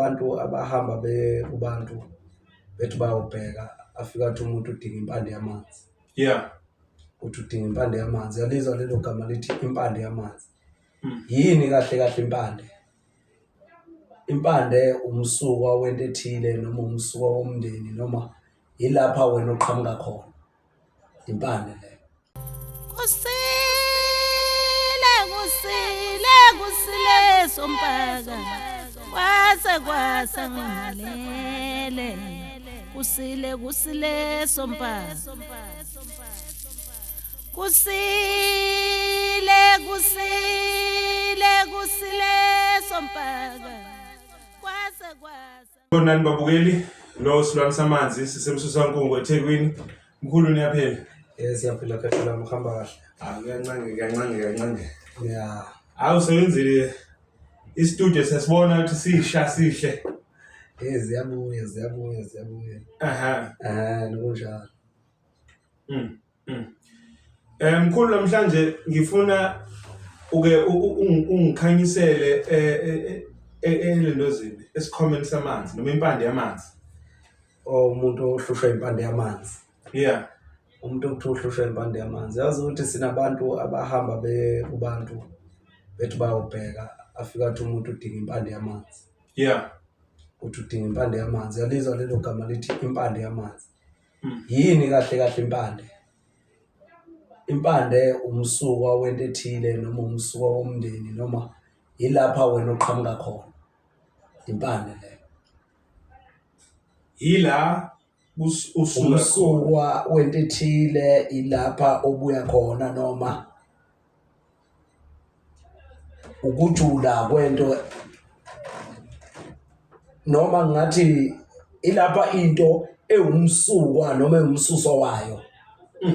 Sinabantu abahamba beye kubantu bethi bayobheka, afika athi umuntu udinga impande yamanzi. Uthi udinga impande yamanzi, yalizwa lelo gama lithi impande yamanzi. Yini kahle kahle impande? Impande umsuka wento ethile noma umsuka womndeni noma yilapha wena oqhamuka khona. Impande leyo. Kusile, kusile, kusile sompaka. Kwase kwasa ngalele. Kusile, kusile sompaka. Kusile, kusile, kusile sompaka. Kwase kwasa. Bonani babukeli, lo silwane samanzi sisemsusankungu eThekwini. Mkhulu niyaphila? Yes, siyaphila kahle la, uhamba kahle. Ah, kuyancange, kuyancange, kuyancange. Yeah. Hawu usebenzile istudio siyasibona ukuthi sisha sihle. Eh, ziyabuya, ziyabuya, ziyabuya. Aha. Eh, nokunjalo. Mkhulu namhlanje ngifuna uke ungikhanyisele elendozini esikhomeni samanzi noma impande yamanzi. Oh, umuntu ohlushwa impande yamanzi. Umuntu okuthiwa uhlushwa impande yamanzi. Yazi ukuthi sinabantu abahamba beye kubantu bethi bayobheka, afika athi umuntu udinga impande yamanzi. Uthi udinga impande yamanzi, yalizwa lelo gama lithi impande yamanzi. Yini kahle kahle impande? Impande umsuka wento ethile noma umsuka womndeni noma yilapha wena oqhamuka khona. Impande leyo. Yila usuka khona. Umsuka wento ethile ilapha obuya khona noma ukujula kwento, noma ngathi ilapha into ewumsuka noma ewumsusa wayo.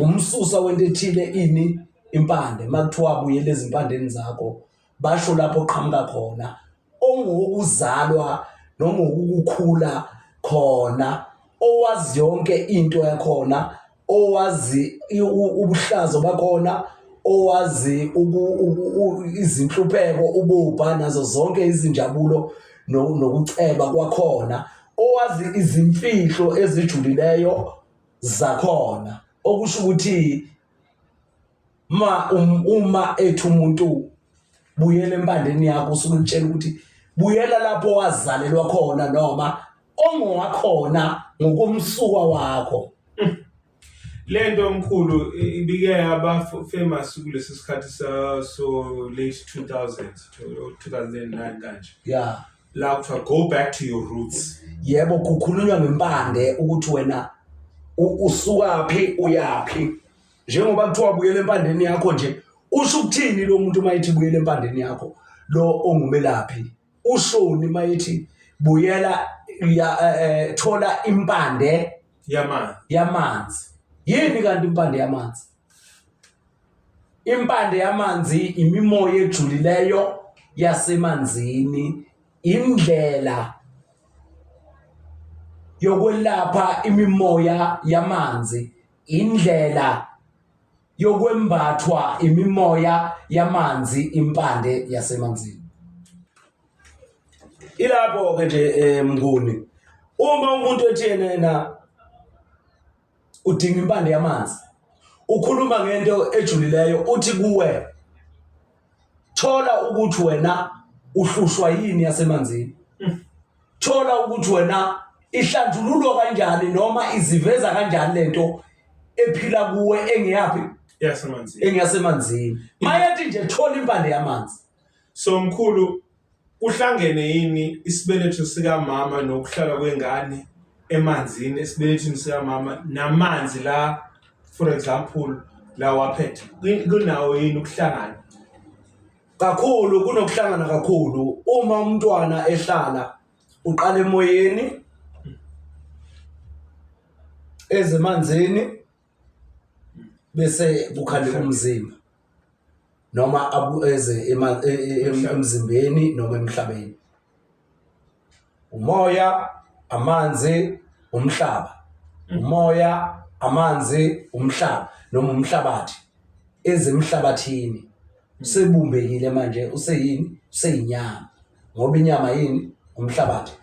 Umsusa wento ethile ini impande. Makuthiwa buyela ezimpandeni zakho, basho lapho oqhamuka khona, ongowokuzalwa noma ukukhula khona, owazi yonke into yakhona, owazi ubuhlazo bakhona, owazi izinhlupheko, ububha nazo zonke izinjabulo nokuceba kwakhona, owazi izimfihlo ezijulileyo zakhona. Okusho ukuthi uma ethi umuntu buyela empandeni yakho, usuke ukutshela ukuthi buyela lapho wazalelwa khona noma ongowakhona ngokomsuka wakho. Lento mkhulu ibike yaba famous kulesi sikhathi so late 2000s to 2009 kanje. La kuthiwa go back to your roots. Yebo, kukhulunywa ngempande ukuthi wena usukaphi uyaphi. Njengoba kuthiwa buyela empandeni yakho nje, usho ukuthini lo muntu uma ethi buyela empandeni yakho? Lo ongumelaphi ushoni uma ethi buyela thola impande yamanzi. Yamanzi. Yini kanti impande yamanzi? Impande yamanzi imimoya ejulileyo yasemanzini, indlela yokwelapha imimoya yamanzi, indlela yokwembathwa imimoya yamanzi, impande yasemanzini. Ilapho ke nje Mnguni, uma umuntu ethi yena udinga impande yamanzi, ukhuluma ngento ejulileyo, uthi kuwe thola ukuthi wena uhlushwa yini yasemanzini, thola ukuthi wena ihlanjululwa kanjani noma iziveza kanjani lento ephila kuwe engeyaphi, yasemanzini, engeyasemanzini. Mayethi nje thola impande yamanzi. So mkhulu, kuhlangene yini isibeletho sikamama nokuhlala kwengane emanzini esibelethweni sikamama namanzi la, for example la waphethe, kunawo yini ukuhlangana? Kakhulu, kunokuhlangana kakhulu. Uma umntwana ehlala, uqala emoyeni, ezemanzini, bese kukhaleka umzimba noma eze emzimbeni noma emhlabeni. Umoya, amanzi, umhlaba. Umoya, amanzi, umhlaba noma umhlabathi. Ezemhlabathini usebumbekile manje, useyini? Useyinyama, ngoba inyama yini? Umhlabathi.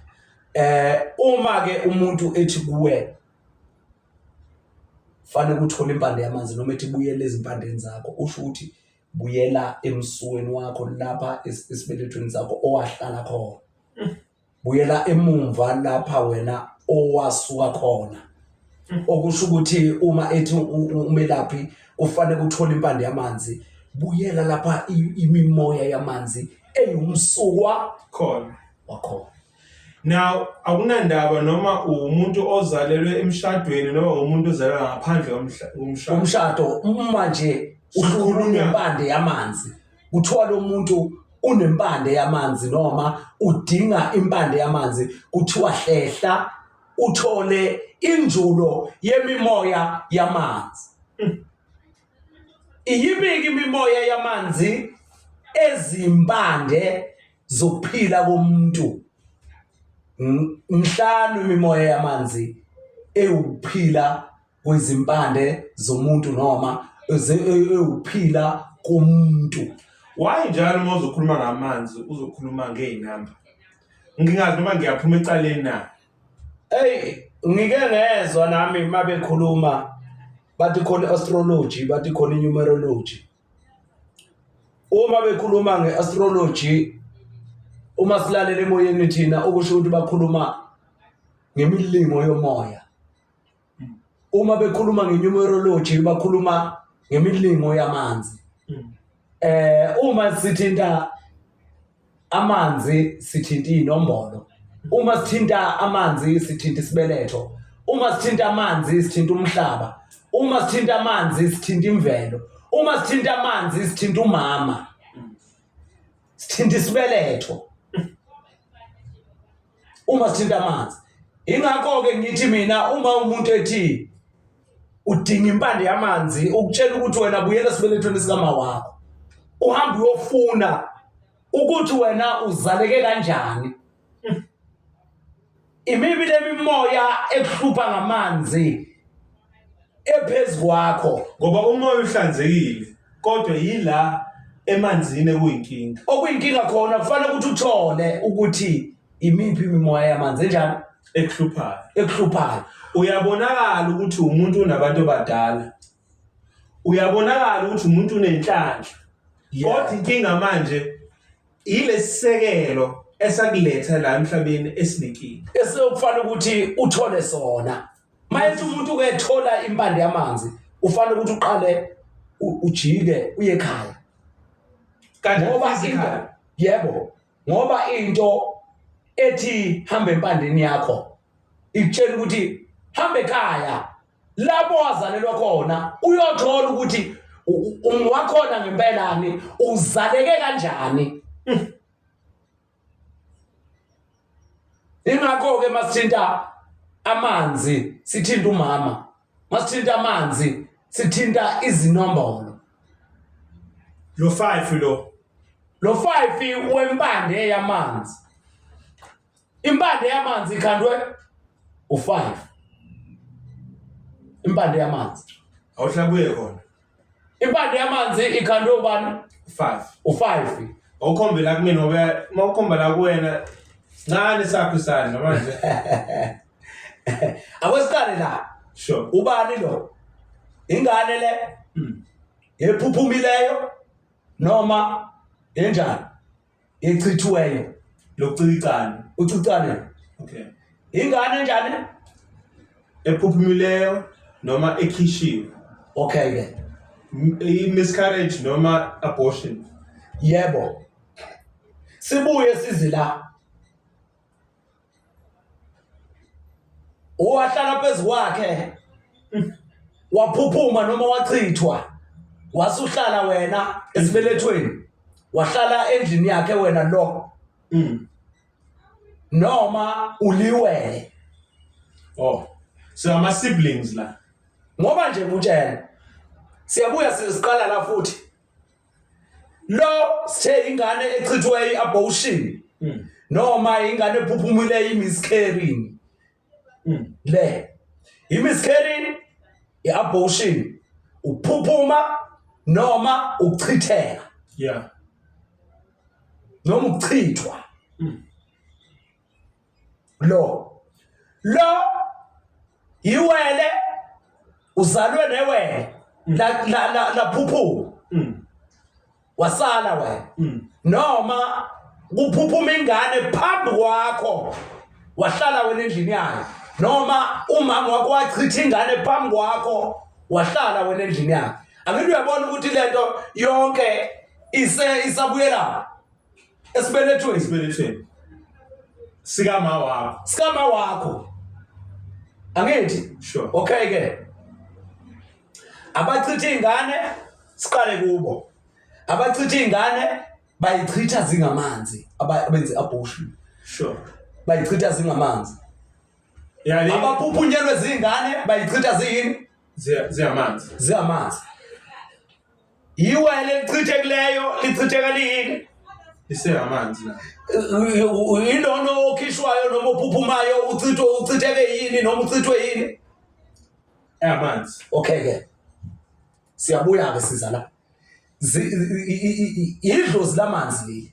Uma ke umuntu ethi kuwe fanele uthole impande yamanzi noma ethi buyela ezimpandeni zakho, usho ukuthi buyela emsuweni wakho lapha esibelethweni sakho owahlala khona. Buyela emumva lapha wena owasuka khona. Okusho ukuthi uma ethi umelaphi kufanele uthole impande yamanzi, buyela lapha imimoya yamanzi eyumsuka khona wakhona. Now akunandaba noma umuntu ozalelwe emshadweni noma umuntu ozalelwe ngaphandle komshado. Umshado uma nje uhlukulunywa nempande yamanzi, kuthiwa lo muntu unempande yamanzi noma udinga impande yamanzi, kuthiwa hlehla uthole injulo yemimoya yamanzi. Iyiphi imimoya yamanzi ezimpande zokuphila komuntu? Mhlanu imimoya yamanzi ewukuphila kwezimpande zomuntu noma ewukuphila komuntu. Why njalo uma uzokhuluma ngamanzi uzokhuluma ngey'namba? Ngingazi noma ngiyaphuma ecaleni na? Hey, ngike ngezwa nami uma bekhuluma bathi khona i-astrology, bathi khona i-numerology. Uma bekhuluma nge-astrology, uma silalela emoyeni thina okusho ukuthi bakhuluma ngemilingo yomoya. Uma bekhuluma nge-numerology bakhuluma ngemilingo yamanzi. Uma sithinta amanzi sithinta inombolo. Uma sithinta amanzi sithinta isibeletho. Uma sithinta amanzi sithinta umhlaba. Uma sithinta amanzi sithinta imvelo. Uma sithinta amanzi sithinta umama. Sithinta isibeletho. Uma sithinta amanzi. Ingakho ke ngithi mina uma umuntu ethi udinga impande yamanzi ukutshela ukuthi wena buyela esibelethweni sikama wakho. Uhamba uyofuna ukuthi wena uzaleke kanjani. Imibi lemimoya ekuhlupha ngamanzi ephezu kwakho, ngoba umoya uhlanzekile kodwa yila emanzini ekuyinkinga. Okuyinkinga khona kufanele ukuthi uthole ukuthi imiphi imimoya yamanzi enjani ekuhluphayo. Ekuhluphayo. Uyabonakala ukuthi umuntu unabantu abadala. Uyabonakala ukuthi umuntu unenhlanhla. Kodwa inkinga manje ilesisekelo esakuletha la emhlabeni esinenkinga. Esekufanele ukuthi uthole sona. Mayethi umuntu ke ethola impande yamanzi, ufanele ukuthi uqale ujike uye ekhaya. Kanti ngoba yebo, ngoba into ethi hamba empandeni yakho ikutshela ukuthi hamba ekhaya lapho wazalelwa khona, uyothola ukuthi ungiwakhona ngempelani, uzaleke kanjani. Ingakho ke masithinta amanzi sithinta umama, masithinta amanzi sithinta izinombolo. Lo 5 lo lo 5 wempande yamanzi. Impande yamanzi ikhandwe u5. Impande yamanzi. Awuhlabuye khona. Impande yamanzi ikhandwe ubani? 5. U5. Awukhombe la kumina ngoba mawukhomba la kuwena sincane sakho isandla manje. Akwesiqale la. Sure. Ubani lo? Ingane le? Ephuphumileyo noma enjani? Echithiweyo. Locicane. Ucicane. Okay. Ingane enjani? Ephuphumileyo noma ekhishiwe. Okay ke. I-miscarriage noma abortion. Yebo. Sibuye size la. Owahlala phezu kwakhe waphuphuma noma wachithwa, wasuhlala wena esibelethweni, wahlala endlini yakhe wena lo. Noma uliwele. Oh, so ama siblings la. Ngoba nje ngutshela. Siyabuya siqala la futhi. Lo sithe ingane echithwe iabortion. Noma ingane ephuphumile imiscarrying. Le imiscarrying, iabortion, ukuphuphuma noma ukuchitheka. Yeah. Noma ukuchithwa. Lo iwele uzalwe newele la la la laphuphu wasala wena noma kuphuphuma ingane phambi kwakho wahlala wena endlini yayo noma umama wakho wachitha ingane phambi kwakho wahlala wena endlini yakhe. Angithi uyabona ukuthi lento yonke ise isabuyela esibelethweni. Esibelethweni sikama wakho. Sikama wakho, angithi? Sure. Okay ke, abachitha ingane siqale kubo. Abachitha ingane bayichitha zingamanzi, abenze abortion. Bayichitha zingamanzi. Yani abaphuphunyelwe zingane bayichitha ziyini? Ziyamanzi. Ziyamanzi. Iwele lichithekileyo lichitheka liyini? Liseyamanzi la. Ilona okhishwayo noma ophuphumayo uchithwe, uchitheke yini noma uchithwe yini? Eyamanzi. Okay ke, siyabuya ke, siza la. Idlozi lamanzi leli,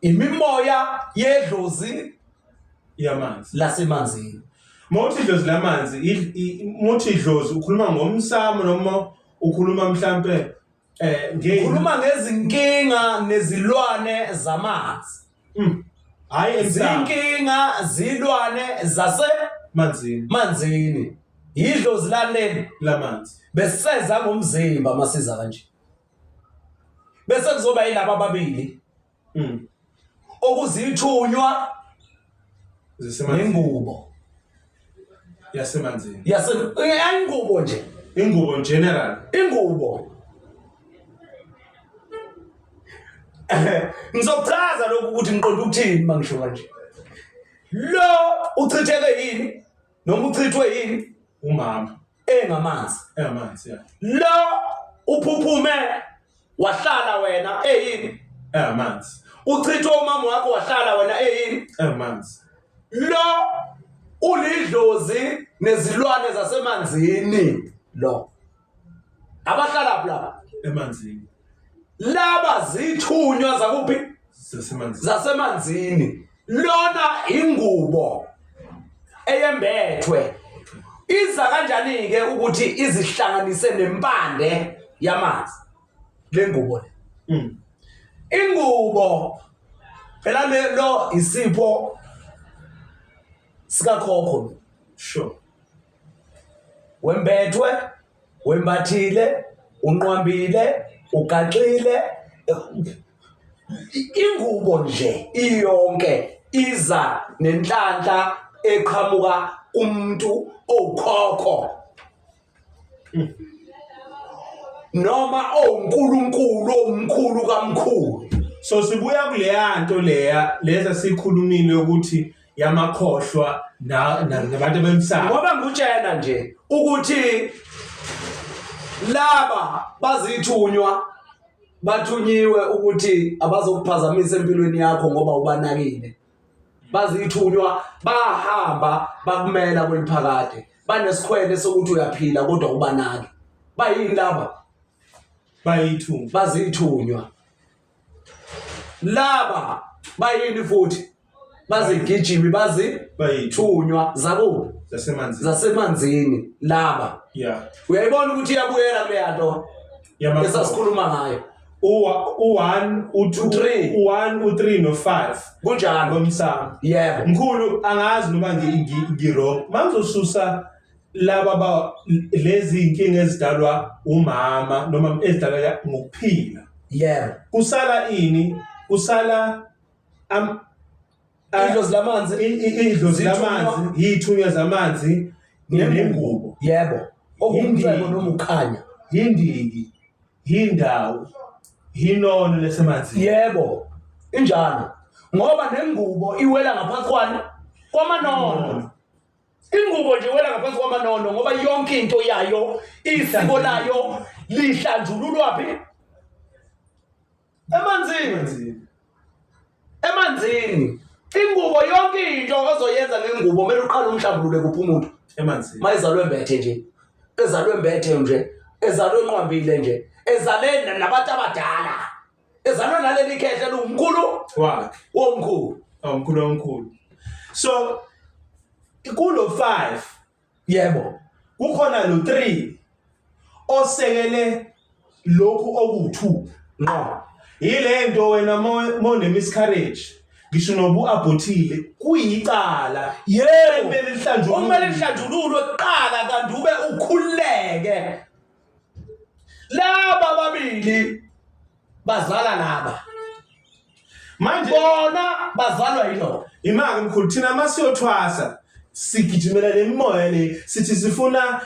imimoya yedlozi yamanzi lasemanzini. Mawuthi idlozi lamanzi, muthi idlozi ukhuluma ngomsamo noma ukhuluma mhlambe Ukhuluma ngezinkinga nezilwane zamanzi. Hayi emsamo. Zinkinga zilwane zase manzini. Manzini. Idlozi laleli lamanzi. Beseza ngomzimba masiza kanje. Bese kuzoba yilaba ababili. Okuzithunywa Zisemanzini. Nengubo. Yasemanzini. Yase ingubo nje. Ingubo in general. Ingubo. Ngizochaza lokhu ukuthi ngiqonda ukuthini mangisho kanje. Lo uchitheke yini noma uchithwe yini? Umama. Engamanzi. Engamanzi, yeah. Lo uphuphume wahlala wena eyini? Engamanzi. Uchithwe umama wakho wahlala wena eyini? Engamanzi. Lo ulidlozi nezilwane zasemanzini lo. Abahlala lapha emanzini. Laba zithunywa zakuphi? Zasemanzini. Zasemanzini. Lona ingubo eyembethwe. Iza kanjani ke ukuthi izihlanganise nempande yamanzi lengubo le? Ingubo phela lo isipho sikakhokho. Sure. Wembethwe, wembathile, unqwambile, ugaxile. Ingubo nje iyonke iza nenhlanhla eqhamuka kumuntu owukhokho noma owuNkulunkulu omkhulu kamkhulu. So sibuya kuleya nto leya leza sikhulumile ukuthi yamakhohlwa nabantu bemsamo. Ngoba ngikutshela nje ukuthi laba bazithunywa, bathunyiwe ukuthi abazokuphazamisa empilweni yakho ngoba ubanakile. Bazithunywa bahamba bakumela kweliphakade, banesikhwele sokuthi uyaphila kodwa ubanaki. Bayini laba? Bayithunywa. Bazithunywa. Laba bayini futhi? Bazigijimi, bazithunywa zakuphi? Zasemanzini. Zasemanzini laba. Yeah. Uyayibona ukuthi iyabuyela kuleya nto esasikhuluma ngayo. U1, u2, U3. U1, u3 no5. Kunjalo. Ngomsamo. Yebo. Mkhulu, angazi noma ngi-wrong. Mangizosusa laba ba lezi inkinga ezidalwa umama noma ezidalwa ngokuphila. Yebo. Kusala ini? Kusala idlozi lamanzi, idlozi lamanzi, yithunywa zamanzi nengubo. Yebo. Okungcebo noma ukhanya. Yindiki, yindawo, yinono lesemanzini. Yebo. Injalo. Ngoba nengubo iwela ngaphansi kwani? Kwamanono. Ingubo nje iwela ngaphansi kwamanono ngoba yonke into yayo, isiko layo lihlanjululwa phi? Emanzini. Emanzini. Ingubo yonke into ozoyenza ngengubo kumele uqale umhlambulule kuphi umuntu? Emanzini. Mayizalwe embethe nje. Ezalwe embethe nje, ezalwe enqwambile nje, ezalwe nabantu abadala. Ezalwe naleli khehle lumkhulu wakhe. Womkhulu. Omkhulu omkhulu. So kulo 5 Yebo. Kukhona lo 3 osekele lokhu oku2 Ngqo. Yilento wena mo ne miscarriage ngisho nobu abortile kuyicala. Yebo. Kumele lihlanjululwe. Kumele lihlanjululwe kuqala kanti ube ukhululeke. Laba babili bazala laba. Manje bona bazalwa yilo. Imake mkhulu, thina masiyothwasa sigijimela lemimoya le, sithi sifuna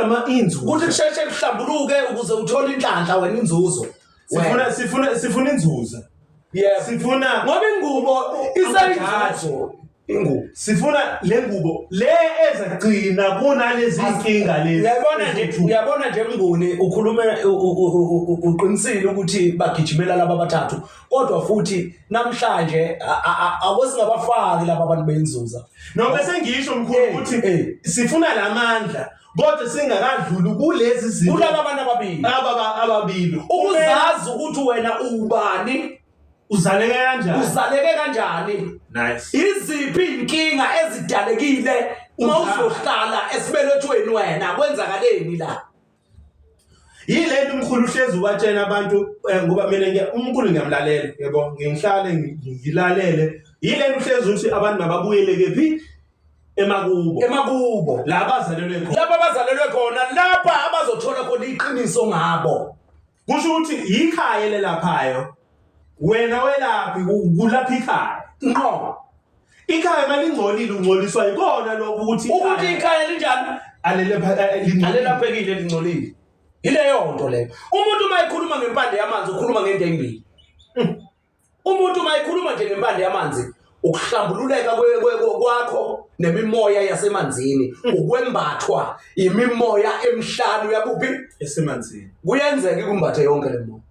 ama inzuzo. Ukuthi kusheshe kuhlambuluke ukuze uthole inhlanhla wena, inzuzo. Sifuna sifuna sifuna inzuzo. Yebo. Sifuna ngoba ingubo isayinzuzo. Ingubo. Sifuna le ngubo le ezagcina kunalezi inkinga lezi. Uyabona nje, uyabona nje Mnguni, ukhulume uqinisile ukuthi bagijimela laba abathathu, kodwa futhi namhlanje awesingabafaki laba abantu benzuza. Noma sengisho mkhulu ukuthi sifuna lamandla kodwa singakadluli kulezi zinto. Kulaba abantu ababili. Aba ababili. Ukuzazi ukuthi wena ubani, uzaleke kanjani? Uzaleke kanjani? Nice. Iziphi inkinga ezidalekile uma uzohlala esibelethweni wena, kwenzakaleni la? Yile nto umkhulu uhlezi ubatshena abantu, ngoba mina umkhulu ngiyamlalela, yebo, ngihlale ngilalele. Yile nto uhlezi uthi abantu mababuyele kephi? Emakubo. Emakubo. La abazalelwe khona. Lapha abazalelwe khona, lapha abazothola khona iqiniso ngabo. Kusho ukuthi ikhaya elelaphayo. Wena welaphi kulapha ikhaya. Ngqo. Ikhaya malingcolile ungcoliswa yikona lokho ukuthi ukuthi ikhaya linjani? Alelapha Alelaphekile lingcolile. Yileyo nto leyo. Umuntu uma ekhuluma ngempande yamanzi ukhuluma ngento ezimbili. Umuntu uma ekhuluma nje ngempande yamanzi ukuhlambululeka kwakho nemimoya yasemanzini, ukwembathwa imimoya emihlanu yakuphi? Esemanzini. Kuyenzeka ikumbathe yonke le moya.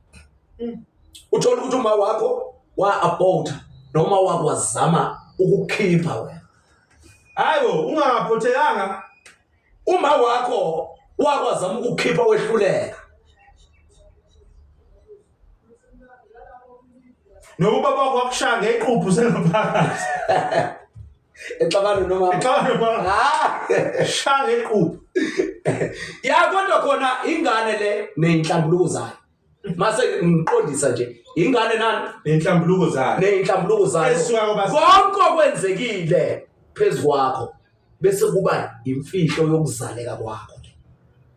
Uthola ukuthi uma wakho wa-abort noma wakwazama ukukhipha wena. Hayibo, ungaphothekanga. Uma wakho wakwazama ukukhipha wehluleka. Noma ubaba wakho wakushaya ngequphu sengaphakathi. Exabana nomama. Exabana nomama. Shaya ngequphu. Ya kodwa khona ingane le neyinhlambuluko zayo. Mase ngiqondisa nje ingane nani neyinhlambuluko zayo. Neyinhlambuluko zayo. Esuka kwabazali. Konke okwenzekile phezu kwakho bese kuba imfihlo yokuzaleka kwakho.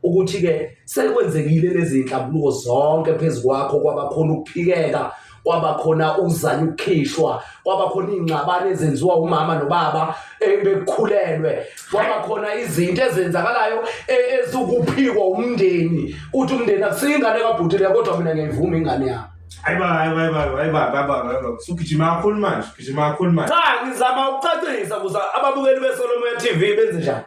Ukuthi ke sekwenzekile lezi inhlambuluko zonke phezu kwakho, kwaba khona ukuphikeka, kwaba khona ukuzanya ukukhishwa, kwaba khona ingxabano ezenziwa umama nobaba bekukhulelwe, kwaba khona izinto ezenzakalayo ezukuphikwa umndeni, uthi umndeni akusingane kabhuti le kodwa mina ngiyayivuma ingane yami. Hayiba, hayiba, hayiba, hayiba, hayiba, hayiba. Sugijima kakhulu manje, gijima kakhulu manje. Cha, ngizama ukucacisa ukuze ababukeli beSolomoya TV benze njani?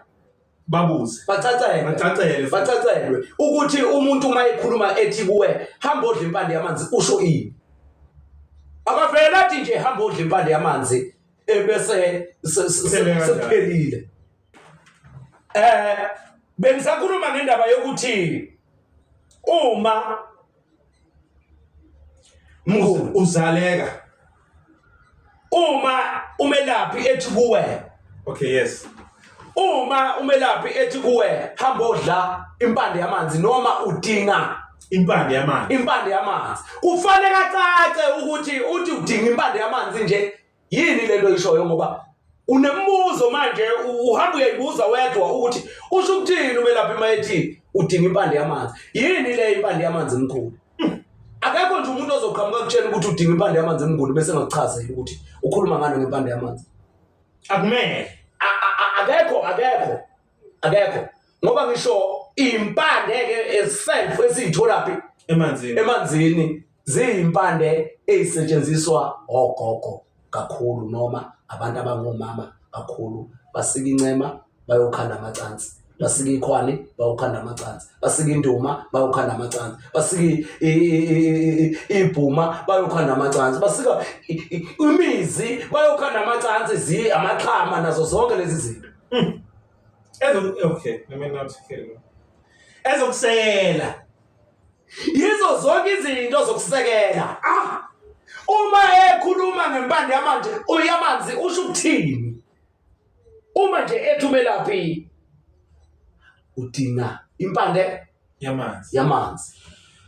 Babuze. Bacacelwe. Bacacelwe. Bacacelwe ukuthi umuntu uma ekhuluma ethi kuwe hamba odla impande yamanzi usho ini. Akavele athi nje hamba odla impande yamanzi bese sekuphelile. Bengisakhuluma ngendaba yokuthi uma mkhulu uzaleka, uma umelaphi ethi kuwe, okay, yes, uma umelaphi ethi kuwe hamba odla impande yamanzi noma udinga impande yamanzi, impande yamanzi, kufanele kacace ukuthi uthi udinga impande yamanzi nje yini lento oyishoyo, ngoba unembuzo manje uhamba uyayibuza wedwa ukuthi usho ukuthini umelaphi mayethi udinga impande yamanzi. Yini le impande yamanzi mkhulu? Akekho nje umuntu ozoqhamuka kutshela ukuthi udinga impande yamanzi emnguni bese engakuchazeli ukuthi ukhuluma ngani ngempande yamanzi. Akumele. Akekho, akekho, akekho. Ngoba ngisho impande ke itself esiyitholaphi emanzini, emanzini ziyimpande ezisetshenziswa ogogo kakhulu noma abantu abangomama kakhulu. Basika incema bayokhanda amacansi, basika ikhwani bayokhanda amacansi, basika induma bayokhanda amacansi, basika ibhuma bayokhanda amacansi, basika imizi bayokhanda amacansi, zi amaxhama nazo zonke lezi zinto. Okay, let me not hear. Ezokusekela yizo zonke izinto zokusekela. Uma ekhuluma ngempande yamanzi, uyamanzi usho ukuthini? Uma nje ethi umelaphi udinga impande yamanzi. Yamanzi.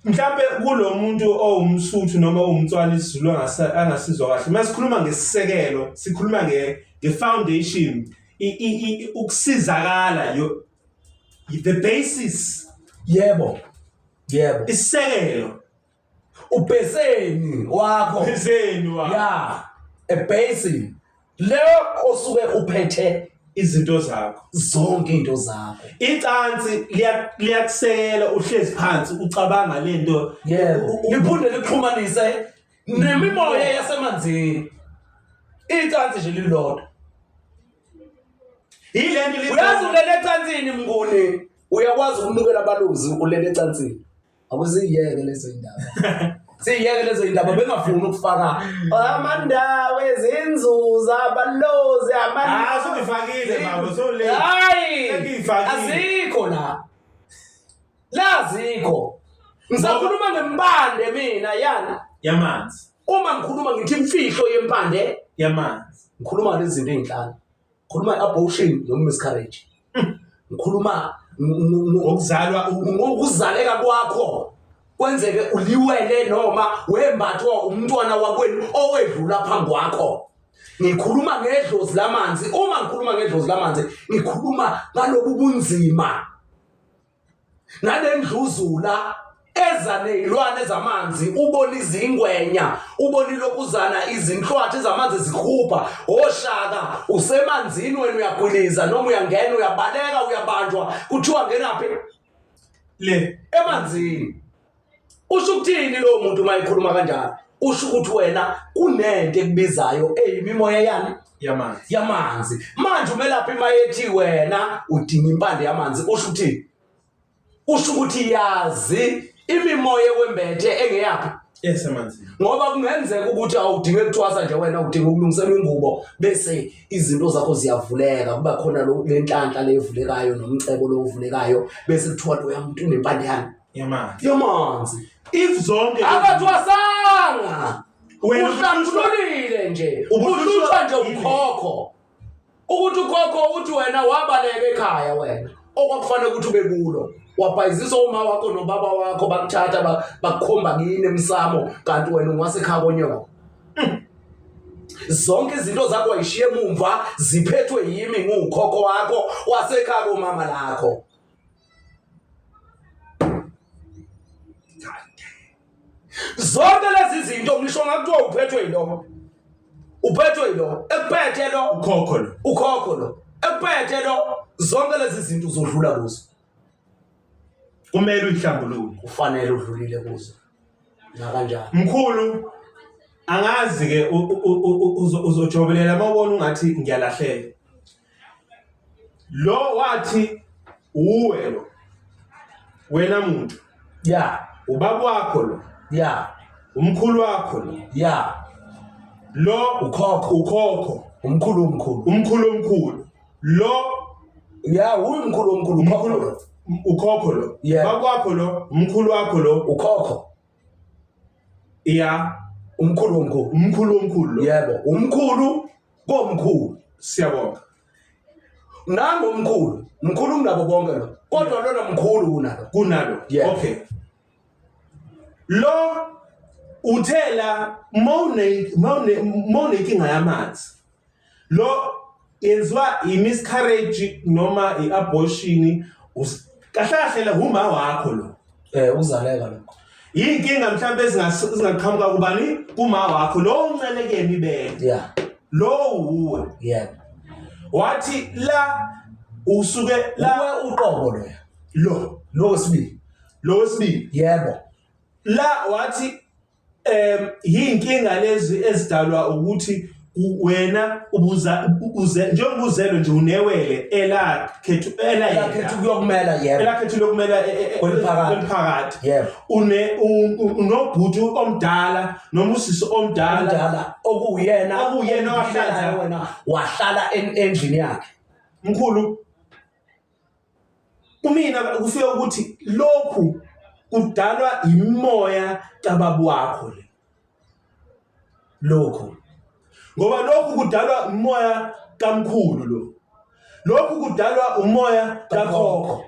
Mhlambe kulo muntu owumSuthu noma owumTswana isiZulu angasizwa kahle. Masikhuluma ngesisekelo, sikhuluma nge-foundation, ukusizakala, the basis. Yebo. Yebo. Isisekelo. Ubheseni wakho. Ubheseni wakho. Yeah. A basin. Leyo osuke uphethe izinto zakho, zonke into zakho. Icansi liyakusekela, uhlezi phansi ucabanga lento. Yebo, liphinde lixhumanise nemimoya yasemanzini. Icansi nje lilodwa. Yilento uyazi ulele ecansini Mnguni, uyakwazi ukunukela abalozi ulele ecansini. Akusiyeke lezo indaba. Siyeke lezo indaba, bengafuni ukufaka amandawo ezinzuza abalozi. Ah, sengifakile baba, so late. Hayi, Sengiyifakile. azikho la. Lazikho. Ngisakhuluma ngempande mina yana. Yamanzi. Uma ngikhuluma ngithi imfihlo yempande yamanzi. Ngikhuluma ngalezi zinto ezinhlanu. Ngikhuluma i-abortion noma miscarriage. Ngikhuluma ngokuzalwa, ngokuzaleka kwakho. Kwenzeke uliwele noma wembathwa umntwana wakwenu owedlula phambi kwakho. Ngikhuluma ngedlozi lamanzi. Uma ngikhuluma ngedlozi lamanzi, ngikhuluma ngalobu bunzima. Nalendluzula eza nezilwane zamanzi, ubona izingwenya, ubona ilokuzana, izinhlwathi zamanzi zikhupha oshaka, usemanzini wena uyagwiliza noma uyangena, uyabaleka, uyabanjwa, kuthiwa ngenaphi le emanzini. Usho ukuthini lo muntu uma ekhuluma kanjalo? Usho ukuthi wena kunento ekubizayo eyimimoya yani yamanzi. Yamanzi. Manje umelaphi mayethi wena udinga impande yamanzi, usho ukuthini? Usho ukuthi yazi imimoya ekwembethe engeyaphi? Esemanzini. Ngoba kungenzeka ukuthi awudinge ukuthwasa nje wena, udinga ukulungiselwa ingubo bese izinto zakho ziyavuleka, kuba khona le nhlanhla levulekayo nomcebo lo ovulekayo, bese kuthiwa loya muntu unempande yani yamanzi. Yamanzi. If zonke akathwasanga, Wena uhlambululile nje, Ubuhlutshwa uhlutshwa nje ukhokho. Ukuthi ukhokho uthi wena wabaleka ekhaya wena okwakufanele ukuthi ube kulo, wabhayiziswa uma wakho nobaba wakho, bakuthatha bakukhomba kini emsamo, kanti wena ungasekhaya konyoko. Zonke izinto zakho wayishiya emumva, ziphethwe yimi ngukhokho wakho wasekhaya komama lakho. Zonke lezi zinto ngisho ngakuthiwa uphethwe yilo, uphethwe yilo, ekuphethe lo ukhokho lo, ukhokho lo, ekuphethe lo, zonke lezi zinto uzodlula kuzo. Kumele uyihlambulule, kufanele udlulile kuzo nakanjani. Mkhulu, angazi ke uzojobelela mawubona ungathi ngiyalahleka. Lo wathi uwe lo wena muntu, ya ubaba wakho lo, ya umkhulu wakho lo, ya lo ukhokho, ukhokho, umkhulu, umkhulu, umkhulu, omkhulu lo, ya uyu mkhulu, omkhulu, ukhokho lo, ukhokho lo, Yeah. baba wakho lo, umkhulu wakho lo, ukhokho, ya umkhulu, omkhulu, umkhulu, omkhulu lo, yebo, umkhulu komkhulu. Siyabonga. Nangu umkhulu, mkhulu kunabo bonke lo, kodwa lona mkhulu kunalo, kunalo. Yeah. Okay. Lo uthela mawune inkinga yamanzi. Lo yenziwa i-miscarriage noma i-abortion, kahle kahle la uma wakho lo. Uzaleka lokho. Yinkinga mhlambe ezingaqhamuka kubani? Kuma wakho lo uncelekeni ibele. Yeah. Lo uwe. Yeah. Wathi la usuke la uwe uqobo loya. Lo, lo wesibili. Lo wesibili. Yebo. La wathi yinkinga lezi ezidalwa ukuthi wena ubuza uze njengoba uzelwe nje unewele elakhethu elakhethu kuyokumela, yebo. Elakhethu lokumela Kweliphakade. kweliphakade. Yebo. Unobhuti omdala noma usisi omdala. Omdala, okuyena, Okuyena owahlala. wena wahlala endlini yakhe. Mkhulu, kumina kufika ukuthi lokhu kudalwa imimoya kababa wakho le. Lokhu. Ngoba lokhu kudalwa umoya kamkhulu lo. Lokhu kudalwa umoya kakhokho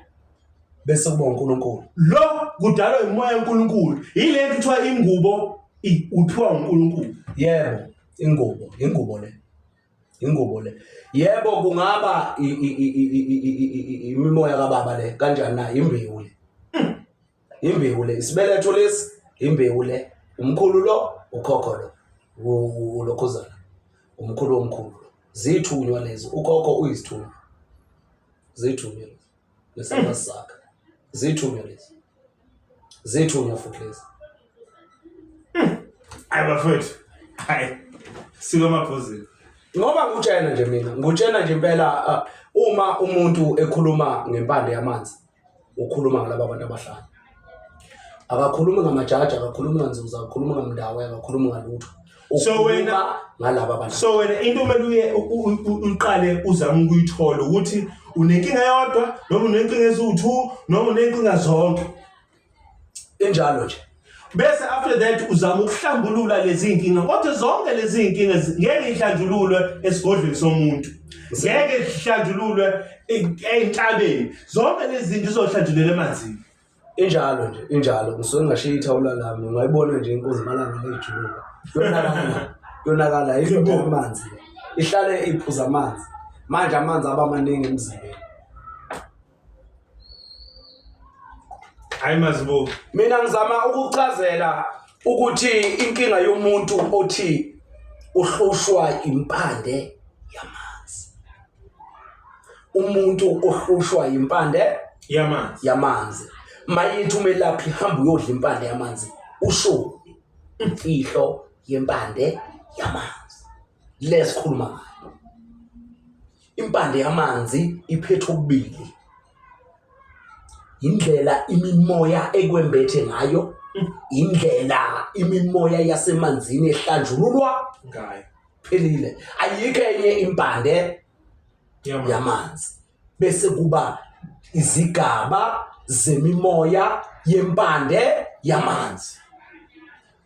bese kuba uNkulunkulu. Lo kudalwa umoya kaNkulunkulu. Yile nto kuthiwa ingubo uthiwa uNkulunkulu. Yebo, ingubo, ingubo le. Ingubo le. Yebo, kungaba imimoya kababa le, kanjani na? Imbewu le. Imbewu le, isibeletho lesi, imbewu le. Umkhulu lo, ukhokho lo. Ulokhuzana. Umkhulu womkhulu lo. Zithunywa lezi, ukhokho uyisithunywa. Zithunywa lezi. Nesandla sakhe. Zithunywa lezi. Zithunywa futhi lezi. Hayi bafowethu. Hayi. Sika amabhozini. Ngoba ngikutshena nje mina, ngikutshena nje impela, uma umuntu ekhuluma ngempande yamanzi, ukhuluma ngalaba bantu abahlanu. Akakhulumi ngamajaji, akakhulumi nganzuza, akakhulumi ngamndawo, akakhulumi ngalutho. So wena ngalaba bantu. So wena into kumele uye uqale uzame ukuyithola ukuthi unenkinga yodwa noma unenkinga eziwu2 noma unenkinga zonke. Injalo nje. Bese after that uzama ukuhlambulula lezi inkinga, kodwa zonke lezi inkinga ngeke ihlanjululwe esigodlweni somuntu, ngeke ihlanjululwe enhlabeni, zonke lezi zinto izohlanjulelwa emanzini. Injalo nje, injalo. Ngisuke ngashiya ithawula lami, ungayibona nje inkozi malanga lejuluka. Yonakala, yonakala indoda yamanzi. Ihlale iphuza amanzi. Manje amanzi aba maningi emzimbeni. Hayi mazibo. Mina ngizama ukuchazela ukuthi inkinga yomuntu othi uhlushwa impande yamanzi. Umuntu ohlushwa impande yamanzi. Yamanzi. Mayithi umelaphi hamba uyodla impande yamanzi, usho imfihlo yempande yamanzi. Lesikhuluma ngayo. Impande yamanzi iphethe okubili. Indlela imimoya ekwembethe ngayo, indlela imimoya yasemanzini ehlanjululwa ngayo. Phelile. Ayikho enye impande yamanzi. Bese kuba izigaba zemimoya yempande yamanzi.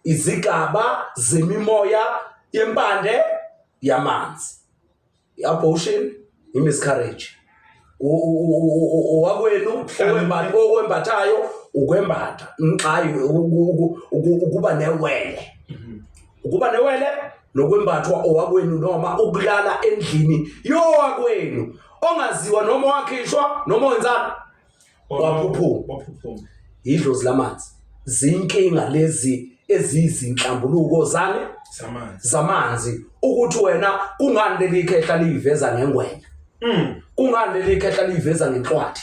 Izigaba zemimoya yempande yamanzi. I-abortion, i-miscarriage. Owakwenu okwembathayo ukwembatha, nxayi ukuba newele. Ukuba newele nokwembathwa owakwenu noma ukulala endlini yowakwenu ongaziwa noma wakhishwa noma wenzani waphuphuma. Idlozi lamanzi. Zinkinga lezi eziyizinhlambuluko zani zamanzi, ukuthi wena kungani leli khehla liyiveza ngengwenya, kungani leli khehla liyiveza ngenhlwathi,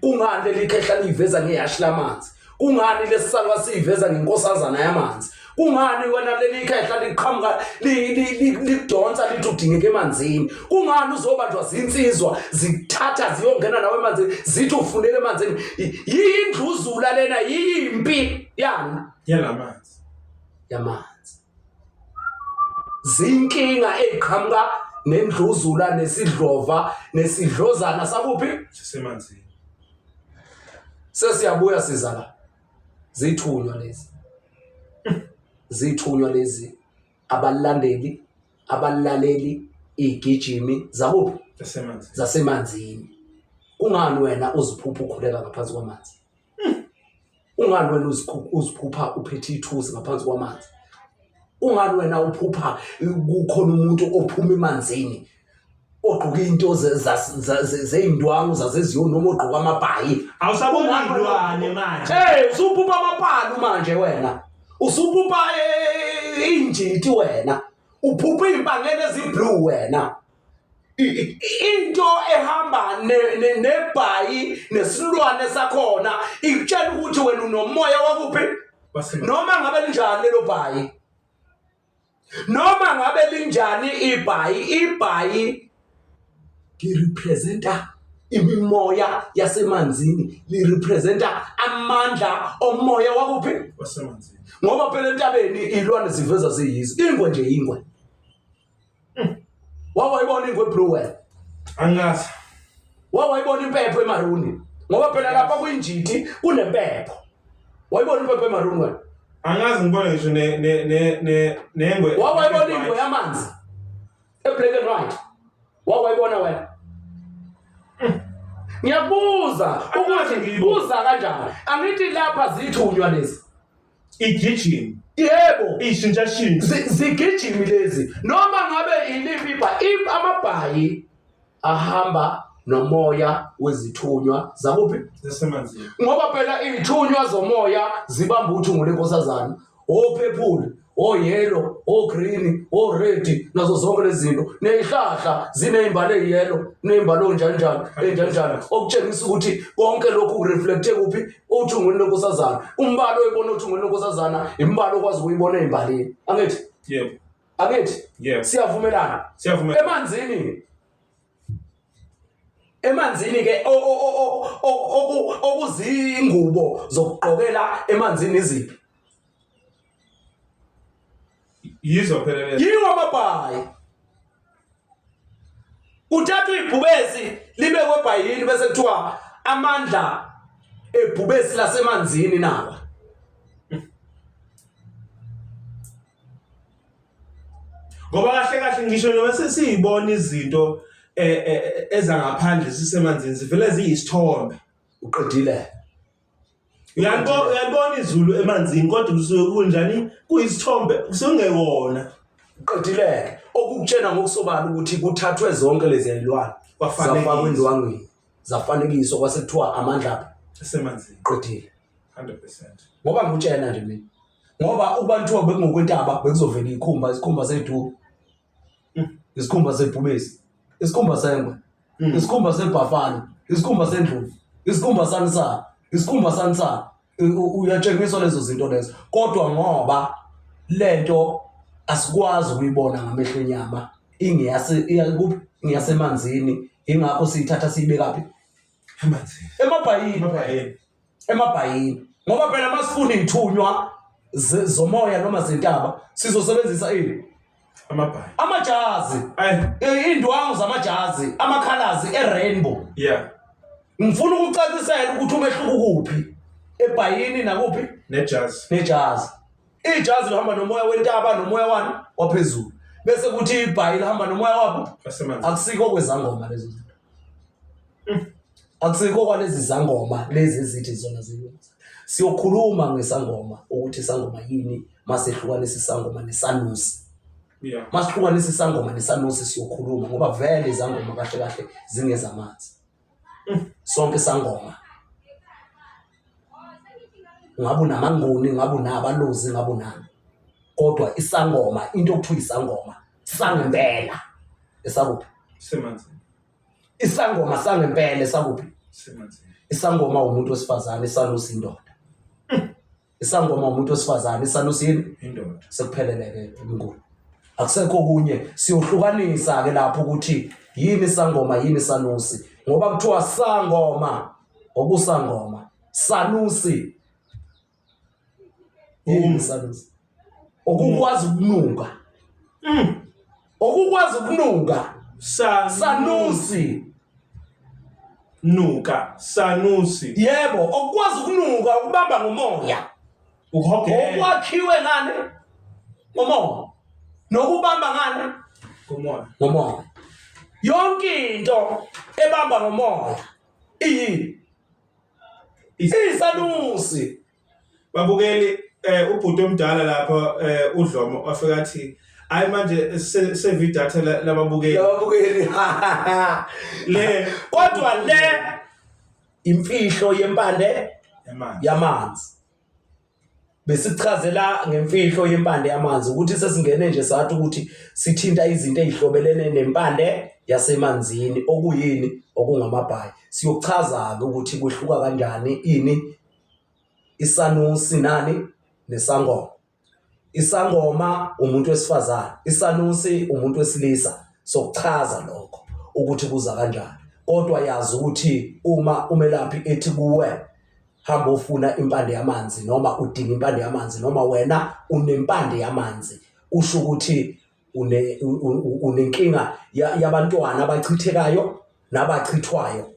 kungani leli khehla liyiveza ngehashi lamanzi, kungani lesisalwa siyiveza ngenkosazana yamanzi, kungani wena leli khehla liqhamuka likudonsa lithi udingeke emanzini, kungani uzobanjwa zinsizwa zithatha ziyongena nawe emanzini zithi ufunele emanzini. Yindluzula lena, yimpi yani yalamanzi yamanzi. Zinkinga eziqhamuka nendluzula nesidlova nesidlozana sakuphi sisemanzini. Sesiyabuya siza la. Zithunywa lezi. Zithunywa lezi abalandeli abalaleli igijimi zakuphi zasemanzini. Zasemanzini. Kungani wena uziphupha ukhuleka ngaphansi kwamanzi? Ungani wena uziphupha uphethe ithusi ngaphansi kwamanzi? Ungani wena uphupha kukhona umuntu ophuma emanzini ogqoka into zeyindwangu zaseZiyoni noma ogqoka amabhayi? Awusaboni ilwane manje. Hey, usuphupha amapalu manje wena. Usuphupha injiti wena. Uphupha impangele eziblue wena. Into ehamba nebhayi nesilwane sakhona ikutshela ukuthi wena unomoya wakuphi? Noma ngabe linjani lelo bhayi, noma ngabe linjani ibhayi, ibhayi lirepresenta imimoya yasemanzini, lirepresenta amandla omoya wakuphi? Wasemanzini. Ngoba phela entabeni ilwane ziveza ziyizo. Ingwe nje ingwe. Wawayibona ingwe blue wena? Angazi. Wawayibona impepho emaruni? Ngoba phela lapha kuyinjiti kunempepho. Wayibona impepho emaruni wena? Angazi, ngibona ngisho ne ne ne nengwe. Wawayibona ingwe yamanzi? E black and white. Wawayibona wena? Ngiyakubuza ukuthi Ngiyibona. kuza kanjani? Angithi lapha zithunywa lezi. Igijima. Yebo. Ishintshashintsha. Zigijimi lezi. Noma ngabe iliphi ibha, amabhayi ahamba nomoya wezithunywa zakuphi? Zasemanzini. Ngoba phela izithunywa zomoya zibamba uthungo lenkosazana, ophephule, oyellow, ogreen, ored, nazo zonke lezi zinto. Nezihlahla zinezimbali eziyellow, nezimbali onjani njani, enjani njani, okutshengisa ukuthi konke lokhu kureflecte kuphi? Uthungweni lenkosazana. Umbalo oyibona uthungweni lenkosazana, imbalo okwazi ukuyibona ezimbalini. Angithi? Yebo. Angithi? Yebo. Siyavumelana. Siyavumelana. Emanzini. Emanzini ke okuzingubo zokugqokela emanzini iziphi? Yizo phela lezo. Yiwo amabhayi. Kuthathwa ibhubesi libekwe ebhayini bese kuthiwa amandla ebhubesi lasemanzini nawa. Ngoba kahle kahle ngisho noma sesiyibona izinto ezangaphandle sisemanzini zivele ziyisithombe. Uqedile. Uyalibona izulu emanzini kodwa kusuke kunjani? Kuyisithombe, kusengewona. Uqedile. Okukutshena ngokusobala ukuthi kuthathwe zonke lezi zilwane Kwafanekiswa. zafakwa endwangwini, zafanekiswa kwase kuthiwa amandla aphi? Esemanzini. Uqedile. 100%. Ngoba ngikutshena nje mina. Ngoba ukuba kuthiwa bekungokwentaba bekuzovela izikhumba, isikhumba seduku, isikhumba sebhubesi, isikhumba sengwe, isikhumba sebhafana, isikhumba sendlovu, isikhumba sansa, isikhumba sansa. Uyatshengiswa lezo zinto lezo. Kodwa ngoba lento asikwazi ukuyibona ngamehlo enyama, ingeyasemanzini, ingakho siyithatha siyibeka phi? Emanzini. Emabhayini. Emabhayini. Emabhayini. Ngoba phela masifuna izithunywa zomoya noma zentaba sizosebenzisa ini? Amabhayi. Amajazi. Indwangu zamajazi, amakhalazi erainbow. Yeah. Ngifuna ukucacisela ukuthi umehluko kuphi ebhayini nakuphi? Nejazi. Nejazi. Ijazi lihamba nomoya wentaba nomoya wani waphezulu. Bese kuthi ibhayi lihamba nomoya wabo wasemanzini. Akusiko kwezangoma lezo zinto. Akusiko kwalezi zangoma lezi ezithi zona zilungisa. Siyokhuluma ngesangoma ukuthi isangoma yini, masehlukanisa isangoma nesanusi. Yeah. Masihlukanisa isangoma nesanusi siyokhuluma ngoba vele izangoma kahle kahle zingezamanzi. Sonke isangoma. Ngabe unamanguni, ngabe unabalozi, ngabe unani. Kodwa isangoma, into okuthiwa isangoma sangempela esakuphi? Semanzini. Isangoma sangempela esakuphi? Semanzini. Isangoma umuntu wesifazane, isanusi indoda. Isangoma umuntu wesifazane, isanusi yini? Indoda. Sekupheleleke emnguni. Akusekho okunye, siyohlukanisa ke lapho ukuthi yini isangoma, yini isanusi. Ngoba kuthiwa sangoma, okusangoma, sanusi. Yini sanusi? Okukwazi ukunuka. Okukwazi ukunuka. Sanusi. Nuka, sanusi. Yebo, okukwazi ukunuka, ukubamba ngomoya. Ukuhogela. Okwakhiwe ngani? Ngomoya. Nokubamba ngani? Ngomoya. Ngomoya. Yonke into ebamba ngomoya iyini? Isanusi. Babukeli, ubhuti omdala lapha uDlomo wafika athi hayi manje save idatha lababukeli. Lababukeli. Le kodwa le imfihlo yempande yamanzi. Yamanzi. Besichazela ngemfihlo yempande yamanzi ukuthi sesingene nje sathi ukuthi sithinta izinto ezihlobelene nempande yasemanzini okuyini okungamabhayi. Siyochaza ke ukuthi kwehluka kanjani ini isanusi nani nesangoma. Isangoma umuntu wesifazane, isanusi umuntu wesilisa. Sokuchaza lokho ukuthi kuza kanjani. Kodwa yazi ukuthi uma umelaphi ethi kuwe hamba ufuna impande yamanzi noma udinga impande yamanzi noma wena unempande yamanzi, usho ukuthi unenkinga yabantwana abachithekayo nabachithwayo.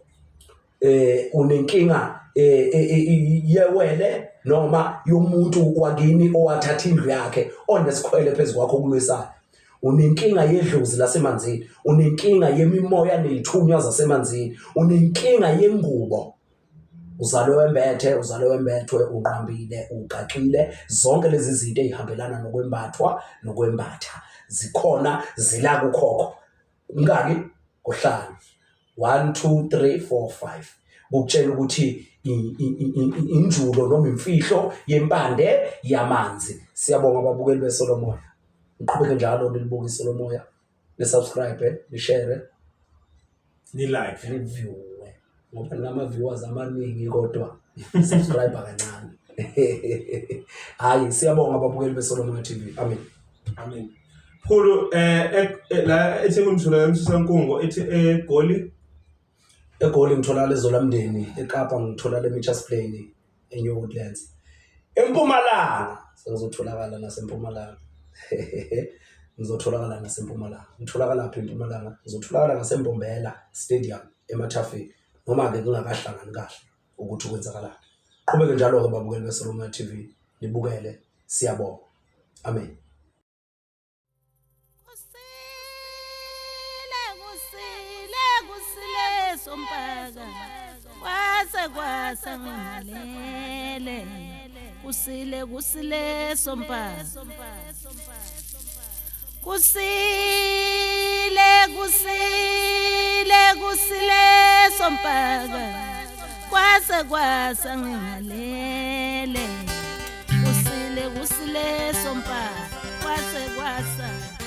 Unenkinga yewele noma yomuntu wakini owathatha indlu yakhe onesikhwele phezu kwakho okulwisayo. Unenkinga yedlozi lasemanzini, unenkinga yemimoya ney'thunywa zasemanzini, unenkinga yengubo. Uzalwe wembethe, uzalwe wembethwe, unqambile, ugaxile, zonke lezi zinto ey'hambelana nokwembathwa nokwembatha zikhona zila kukhokho. Ngaki? Kuhlanu. 1 2 3 4 5. Kukutshela ukuthi injulo noma imfihlo yempande yamanzi. Siyabonga ababukeli beSolomoya. Niqhubeke njalo nilibuke iSolomoya, ni-subscribe, ni-share, ni-like, ni-viewe ngoba ninama-viewers amaningi kodwa subscribe kancane. Hayi, siyabonga ababukeli beSolomoya TV. Amen. Amen. Mkhulu, la eThekwini ngitholakala eMsusankungu, ethi eGoli. eGoli ngitholakala eZolamndeni, eKapa ngitholakala eMitchells Plain, eNew Woodlands. EMpumalanga sengizotholakala naseMpumalanga. Ngizotholakala naseMpumalanga. Ngitholakala phi eMpumalanga? Ngizotholakala ngaseMbombela Stadium emathafeni. Noma-ke kungakahlangani kahle ukuthi kwenzakalani. Qhubeke njalo-ke babukeli beSolomoya TV, nibukele, siyabonga. Amen. Kusile kusile kusile sompaka kwase kwasa ngalele kusile kusile sompaka kusile kusile kusile sompaka kwase kwasa ngalele kusile kusile sompaka kwase kwasa.